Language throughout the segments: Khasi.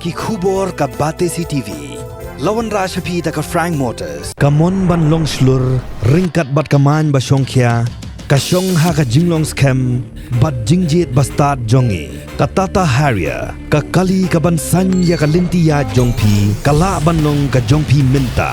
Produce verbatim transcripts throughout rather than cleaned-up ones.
Ki khubor ka Batesi TV. La wanrah sha phi da ka Frank Motors. Ka mon ban long shlur, ryngkat bad ka main ba shongkhia, ka shong ha ka jinglong skhem bad jingjied ba stad jong ngi. Ka Tata Harrier, ka kali ka ban saiñ ïa ka lynti ïaid jong phi, ka lah ban long ka jong phi mynta.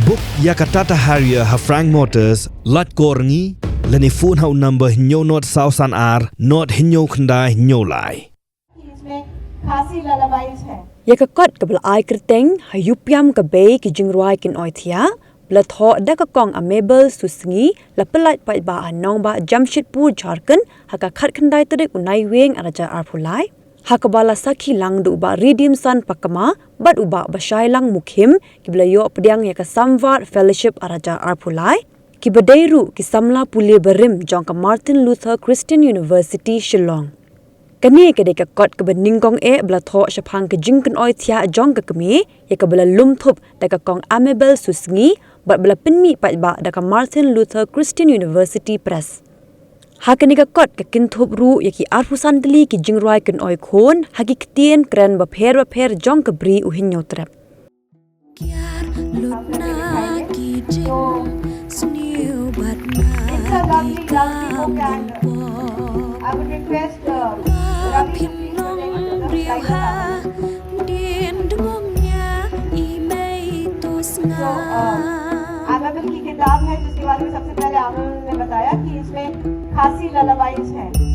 Book ïa ka Tata Harrier ha Frank Motors, lait kor ngi, lane phone ha u number hynñiew nod saw san ar, nod hynñiew khyndai hynñiew lai. इसमें खासी lullabies है। Ïa ka kot kaba la ai kyrteng Ha Ïupiam ka Bei ki jingrwai kin oi thiah, ba la thoh da ka Kong Amable Susngi, la pyllait paidbah ha nongbah Jamshedpur, Jharkhand, ha ka khatkhyndai tarik u Naiwieng ar hajar arphew lai, ha kaba la sakhi lang da u Bah Redeemson Pakma bad u Bah Bashailang Mukhim, kiba la ïoh pdiang ïa ka Samvad Fellowship ar hajar arphew lai, kiba dei ruh ki samla pule barim jong ka Martin Luther Christian University, Shillong. Kane ka dei ka kot kaba nyngkong eh ba la thoh shaphang ka jingkynoi thiah jong ka kmie, ïa kaba la lum thup da ka Kong Amable Susngi, bad ba la pynmih paidbah da ka Martin Luther Christian University Press. Ha kane ka kot ka kynthup ruh ïa ki arphew san tylli ki jingrwai kynoi khun ha ki ktien kren bapher bapher jong ka Bri U Hynñiewtrep. Kiar lut na ki jingsniew bad na ki kam lum pop. I would request, uh, Ravi to put the name of the slide. So, uh, एमिबल की किताब है, जिसके बारे में सबसे पहले एमिबल ने बताया कि इसमें खासी ललाबाइज है।